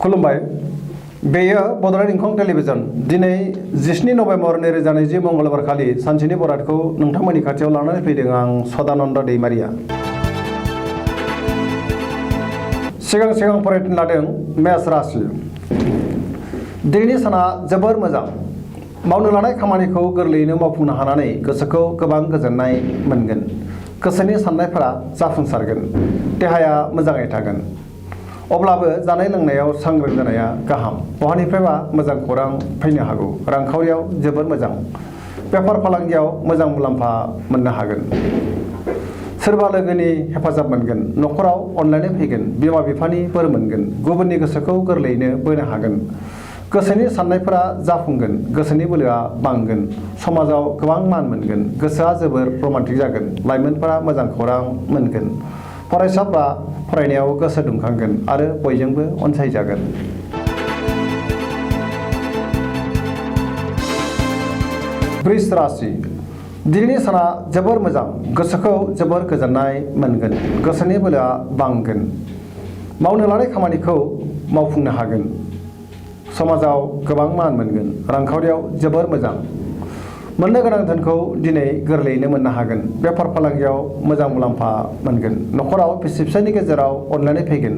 खुलुमबाय बेयो बड'लेण्ड इंखं टेलिभिजन दिनै 17 नभेम्बर 2020 मंगलबार खालि सानसेनि बरादखौ नोंथांमोननि खाथियाव लानानै फैदों आं सदानन्द दैमारिया सिगां फरायनो लादों मेष राशि दिनैनि साना जोबोर मोजां मावनो लानाय खामानिखौ गोरलैयैनो मावफुंनो हानानै गोसोखौ गोबां गोजोननाय मोनगोन गोसोनि साननायफोरा जाफुंसारगोन देहाया मोजाङै थागोन अब्लाबो जानाय लोंनायाव सांग्रां जानाया गाहाम बहानिफ्रायबा मोजां खौरां फैनो हागौ रांखावरियाव जोबोर मोजां बेफार फालांगियाव मोजां मुलाम्फा मोननो हागोन सोरबा लोगोनि हेफाजाब मोनगोन न'खराव अनलायनाय फैगोन बिमा बिफानि बोर मोनगोन गुबुननि गोसोखौ गोरलैयैनो बोनो हागोन गोसोनि साननायफोरा जाफुंगोन गोसोनि बोलोआ बांगोन समाजाव गोबां मान मोनगोन गोसोआ जोबोर रमान्टिक जागोन लाइमोनफोरा मोजां खौरां मोनगोन फरायसाफ्रा फरायनायाव गोसो दुंखांगोन आरो बयजोंबो अनसायजागोन वृष राशि दिनैनि साना जोबोर मोजां गोसोखौ जोबोर गोजोननाय मोनगोन गोसोनि बोलोआ बांगोन मावनो लानाय खामानिखौ मावफुंनो हागोन समाजाव गोबां मान मोनगोन रांखावरियाव जोबोर मोजां मोननो गोनां धोनखौ दिनै गोरलैयैनो मोननो हागोन बेफार फालांगियाव मोजां मुलाम्फा मोनगोन न'खराव बिसि फिसायनि गेजेराव अनलायनाय फैगोन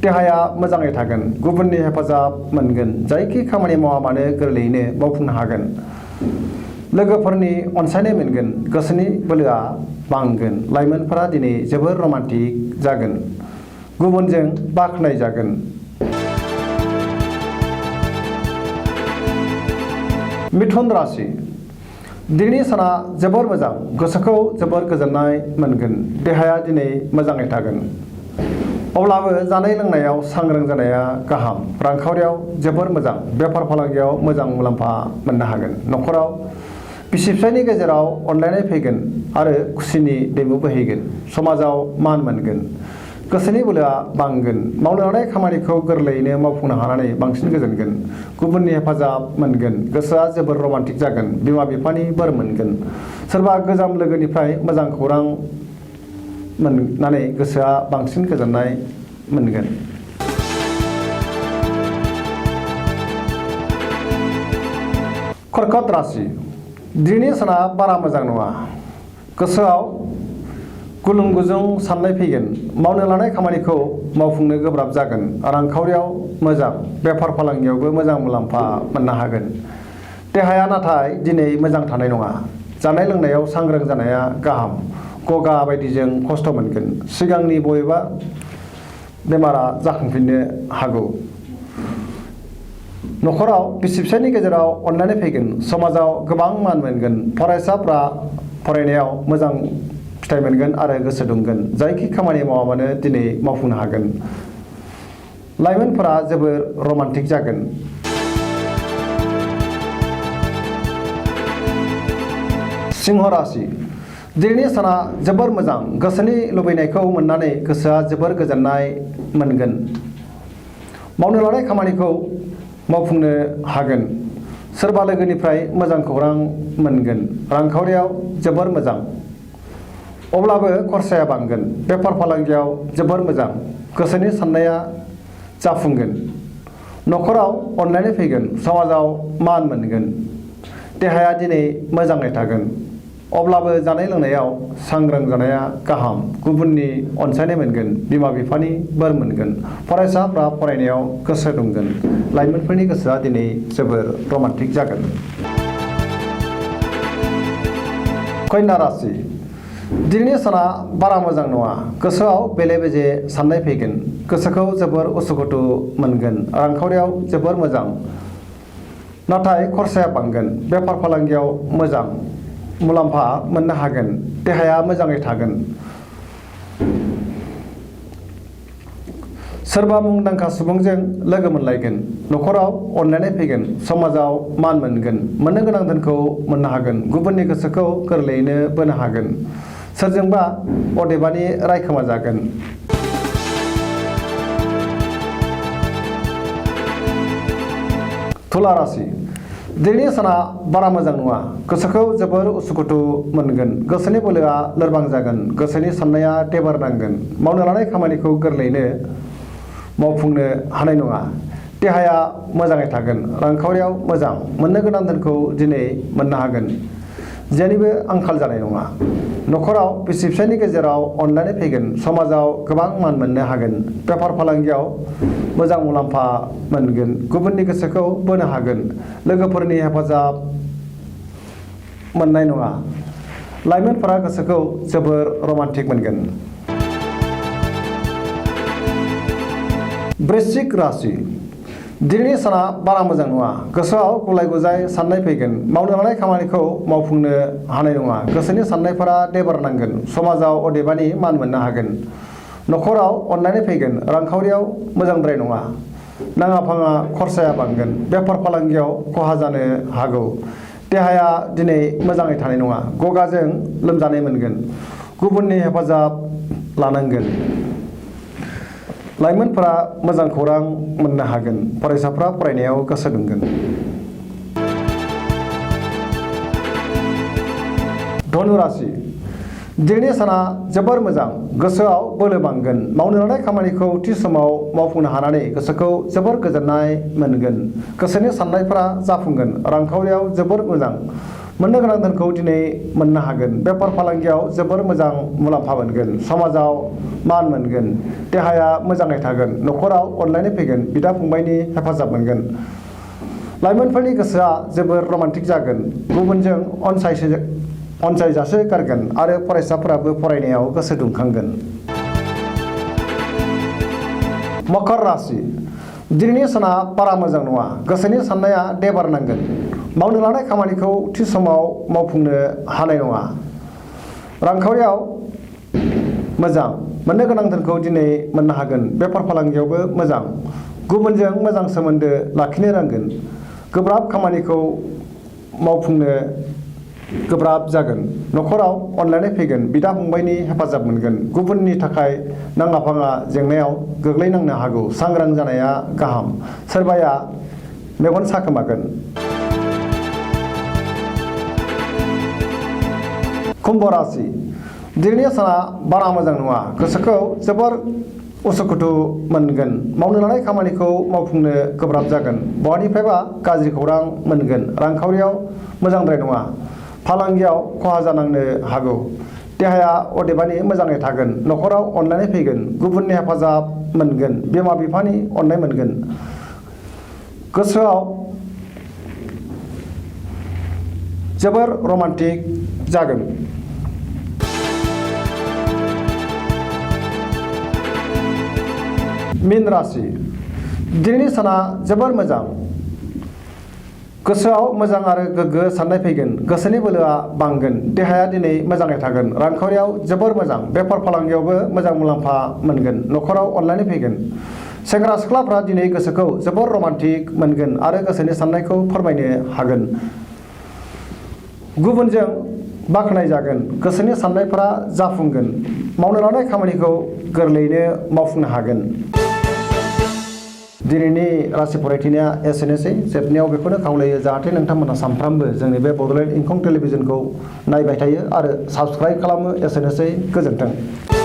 देहाया मोजाङै थागोन गुबुननि हेफाजाब मोनगोन जायखि खामानि मावा मानो गोरलैयैनो मावफुंनो हागोन लोगोफोरनि अनसायनाय मोनगोन गोसोनि बोलोआ बांगोन लाइमोनफोरा दिनै जोबोर रमान्टिक जागोन गुबुनजों बाख्नाय जागोन मिथुन राशि दिनैनि साना जोबोर मोजां गोसोखौ जोबोर गोजोननाय मोनगोन देहाया दिनै मोजाङै थागोन अब्लाबो जानाय लोंनायाव सांग्रां जानाया गाहाम रांखावरियाव जोबोर मोजां बेफार फालांगियाव मोजां मुलाम्फा मोननो हागोन न'खराव बिसि फिसायनि गेजेराव अनलायनाय फैगोन आरो खुसिनि दैमु बोहैगोन समाजाव मान मोनगोन गोसोनि बोलोआ बांगोन मावनो लानाय खामानिखौ गोरलैयैनो मावफुंनो हानानै बांसिन गोजोनगोन गुबुननि हेफाजाब मोनगोन गोसोआ जोबोर रमान्टिक जागोन बिमा बिफानि बोर मोनगोन सोरबा गोजाम लोगोनिफ्राय मोजां खौरां मोननानै गोसोआ बांसिन गोजोननाय मोनगोन कर्कट राशि दिनैनि साना बारा मोजां नङा गोसोआव गुलुं गुजुं साननाय फैगोन मावनो लानाय खामानिखौ मावफुंनो गोब्राब जागोन रांखावरियाव मोजां बेफार फालांगियावबो मोजां मुलाम्फा मोननो हागोन देहाया नाथाय दिनै मोजां थानाय नङा जानाय लोंनायाव सांग्रां जानाया गाहाम गगा बायदिजों खस्थ' मोनगोन सिगांनि बबेबा बेमारा जाखांफिननो हागौ न'खराव बिसि फिसायनि गेजेराव अनलायनाय फैगोन समाजाव गोबां मान मोनगोन फरायसाफ्रा फरायनायाव मोजां फिथाइ मोनगोन आरो गोसो दुंगोन जायखि खामानि मावा मानो दिनै मावफुंनो हागोन लाइमोनफोरा जोबोर रमान्टिक जागोन सिंह राशि दिनैनि साना जोबोर मोजां गोसोनि लुबैनायखौ मोननानै गोसोआ जोबोर गोजोननाय मोनगोन मावनो लानाय खामानिखौ मावफुंनो हागोन सोरबा लोगोनिफ्राय मोजां खौरां मोनगोन रांखावरियाव जोबोर मोजां अब्लाबो खरसाया बांगोन बेफार फालांगियाव जोबोर मोजां गोसोनि साननाया जाफुंगोन न'खराव अनलायनाय फैगोन समाजाव मान मोनगोन देहाया दिनै मोजाङै थागोन अब्लाबो जानाय लोंनायाव सांग्रां जानाया गाहाम गुबुननि अनसायनाय मोनगोन बिमा बिफानि बोर मोनगोन फरायसाफ्रा फरायनायाव गोसो दुंगोन लाइमोनफोरनि गोसोआ दिनै जोबोर रमान्टिक जागोन कन्या राशि दिनैनि साना बारा मोजां नङा गोसोआव बेले बेजे साननाय फैगोन गोसोखौ जोबोर उसुखुथु मोनगोन रांखावरियाव जोबोर मोजां नाथाय खरसाया बांगोन बेफार फालांगियाव मोजां मुलाम्फा मोननो हागोन देहाया मोजाङै थागोन सोरबा मुंदांखा सुबुंजों लोगो मोनलायगोन न'खराव अनलायनाय फैगोन समाजाव मान मोनगोन मोननो गोनां धोनखौ मोननो हागोन गुबुननि गोसोखौ गोरलैयैनो बोनो हागोन सोरजोंबा अदेबानि रायखोमा जागोन तुला राशि दिनैनि साना बारा मोजां नङा गोसोखौ जोबोर उसुखुथु मोनगोन गोसोनि बोलोआ लोरबां जागोन गोसोनि साननाया टेबार नांगोन मावनो लानाय खामानिखौ गोरलैयैनो मावफुंनो हानाय नङा देहाया मोजाङै थागोन, रांखावरियाव मोजां, मोननो गोनां धोनखौ दिनै मोननो हागोन, जेनिबो आंखाल जानाय नङा। न'खराव बिसि फिसायनि गेजेराव अनलायनाय फैगोन, समाजाव गोबां मान मोननो हागोन, बेफार फालांगियाव मोजां मुलाम्फा मोनगोन, गुबुननि गोसोखौ बोनो हागोन, लोगोफोरनि हेफाजाब मोननाय नङा। लाइमोनफोरा गोसोखौ जोबोर रमान्टिक मोनगोन। वृश्चिक राशि दिनैनि साना बारा मोजां नङा। गोसोआव गुलाय गुजाय साननाय फैगोन, मावनो लानाय खामानिखौ मावफुंनो हानाय नङा, गोसोनि साननायफोरा देबार नांगोन, समाजाव अदेबानि मान मोननो हागोन, न'खराव अनलायनाय फैगोन, रांखावरियाव मोजांद्राय नङा, नाङा फाङा खरसाया बांगोन, बेफार फालांगियाव खहा जानो हागौ, देहाया दिनै मोजाङै थानाय नङा, गगाजों लोमजानाय मोनगोन, गुबुननि हेफाजाब लानांगोन। लाइमोनफोरा मोजां खौरां मोननो हागोन, फरायसाफ्रा फरायनायाव गोसो दुंगोन। धनु राशि दिनैनि साना जोबोर मोजां, गोसोआव बोलो बांगोन, मावनो लानाय खामानिखौ थि समाव मावफुंनो हानानै गोसोखौ जोबोर गोजोननाय मोनगोन, गोसोनि साननायफोरा जाफुंगोन, रांखावरियाव जोबोर मोजां, मोननो गोनां धोनखौ दिनै मोननो हागोन, बेफार फालांगियाव जोबोर मोजां मुलाम्फा मोनगोन, समाजाव मान मोनगोन, देहाया मोजाङै थागोन, न'खराव अनलायनाय फैगोन, बिदा फंबायनि हेफाजाब मोनगोन। लाइमोनफोरनि गोसोआ जोबोर रमान्टिक जागोन, गुबुनजों अनसायजासो गारगोन आरो फरायसाफोराबो फरायनायाव गोसो दुंखांगोन। मकर राशि दिनैनि साना बारा मोजां नङा, गोसोनि साननाया देबार नांगोन, मावनो लानाय खामानिखौ थि समाव मावफुंनो हानाय नङा, रांखावरियाव मोजां, मोननो गोनां धोनखौ दिनै मोननो हागोन, बेफार फालांगियावबो मोजां, गुबुनजों मोजां सोमोन्दो लाखिनो रोंगोन, गोब्राब खामानिखौ मावफुंनो गोब्राब जागोन, न'खराव अनलायनाय फैगोन, बिदा फंबायनि हेफाजाब मोनगोन, गुबुननि थाखाय नाङा फाङा जेंनायाव गोग्लैनांनो हागौ, सांग्रां जानाया गाहाम, सोरबाया मेगन साखोमागोन। कुम्भ राशि दिनैनि साना बारा मोजां नङा, गोसोखौ जोबोर उसुखुथु मोनगोन, मावनो लानाय खामानिखौ मावफुंनो गोब्राब जागोन, बहानिफ्रायबा गाज्रि खौरां मोनगोन, रांखावरियाव मोजांद्राय नङा, फालांगियाव खहा जानांनो हागौ, देहाया अदेबानि मोजाङै थागोन, न'खराव अनलायनाय फैगोन, गुबुननि हेफाजाब मोनगोन, बिमा बिफानि अननाय मोनगोन, गोसोआव जोबोर रमान्टिक जागोन। मीन राशि दिनैनि साना जोबोर मोजां, गोसोआव मोजां आरो गोग्गो साननाय फैगोन, गोसोनि बोलोआ बांगोन, देहाया दिनै मोजाङै थागोन, रांखावरियाव जोबोर मोजां, बेफार फालांगियावबो मोजां मुलाम्फा मोनगोन, न'खराव अनलायनाय फैगोन, सेंग्रा सिख्लाफ्रा दिनै गोसोखौ जोबोर रमान्टिक मोनगोन आरो गोसोनि साननायखौ फोरमायनो हागोन, गुबुनजों बाख्नाय जागोन, गोसोनि साननायफोरा जाफुंगोन, मावनो लानाय खामानिखौ गोरलैयैनो मावफुंनो हागोन। दिनैनि राशि फरायथिनाया एसेनोसै, जोबनायाव बेखौनो खावलायो जाहाथे नोंथांमोनहा सानफ्रामबो जोंनि बे बड'लेण्ड इंखं टेलिभिजनखौ नायबाय थायो आरो साबस्क्राइब खालामो। एसेनोसै, गोजोन्थों।